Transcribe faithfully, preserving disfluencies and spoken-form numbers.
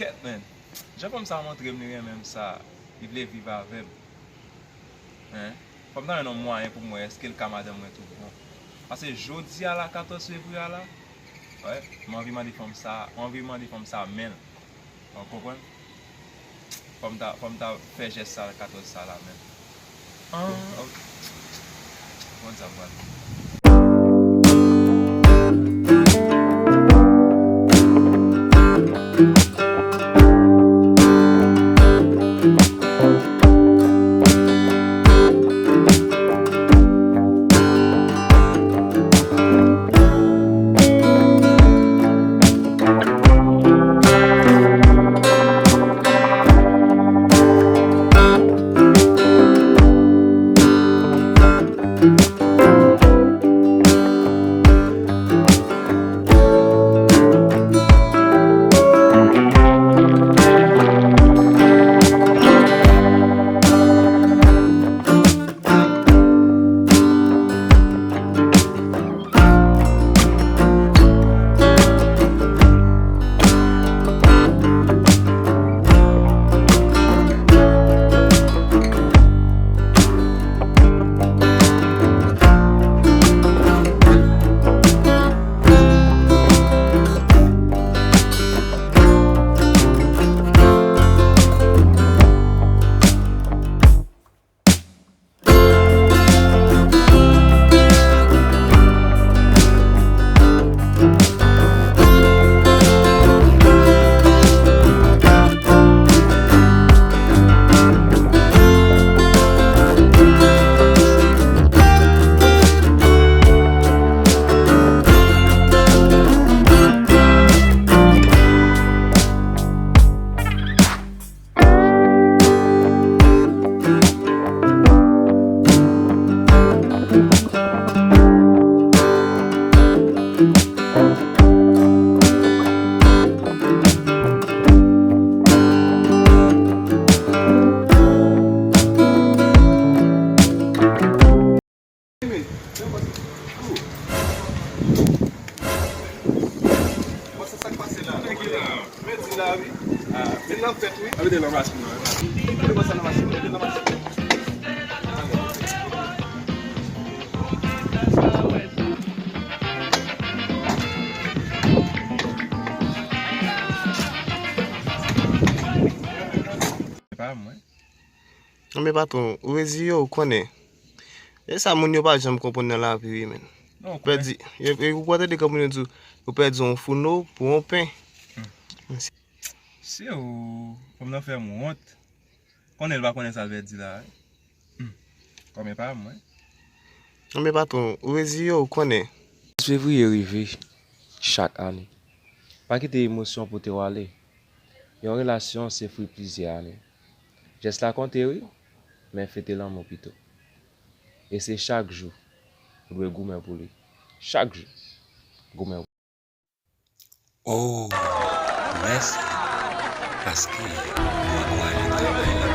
Kèt, men. Jan fanm sa a montre m li renmen m sa, li vle viv avè m. Hein? Fò m ta jwenn yon mwayen pou m wè èske l ka madanm mwen tout bon. Paske jodi a la, katòz fevriye a la, wè, m anvi mande fanm sa, m anvi mande fanm sa men l. Ou konprann? Fò m ta, fò m ta fè jès sa, katòz sa la men l. Ah, ok. Konn sa m pral fè. Konsa sa k pase la? Mèdi la, wi. Mete nan fèt, wi. A, mete nan machin nan. Mete konsa nan machin, mete nan machin. Se pa mwen. Anben patwon, ou reziye w, ou konnen. E sa moun yo pa janm konprann nan lavi, wi, men. Non, ou pèdi, yo, yo, ou pa tande kan moun yo di w, yo pèdi yon founo pou yon pen. Hmm. Se ou, fanm nan fè m wont. Konnen l pa konnen sa l pèdi la, wi. Hmm. Kòm e pa mwen. Anben patwon, ou reziye w, ou konnen. Fevriye rive chak ane. Pa kite emosyon pote w ale. Yon relasyon se fwi plizyè ane. Jès la konte wi, men fete lanmou pito. E se chak jou ou dwe goumen pou li. Chak jou. Goumen. Oh, mèsi. Paske mwen pral travay la.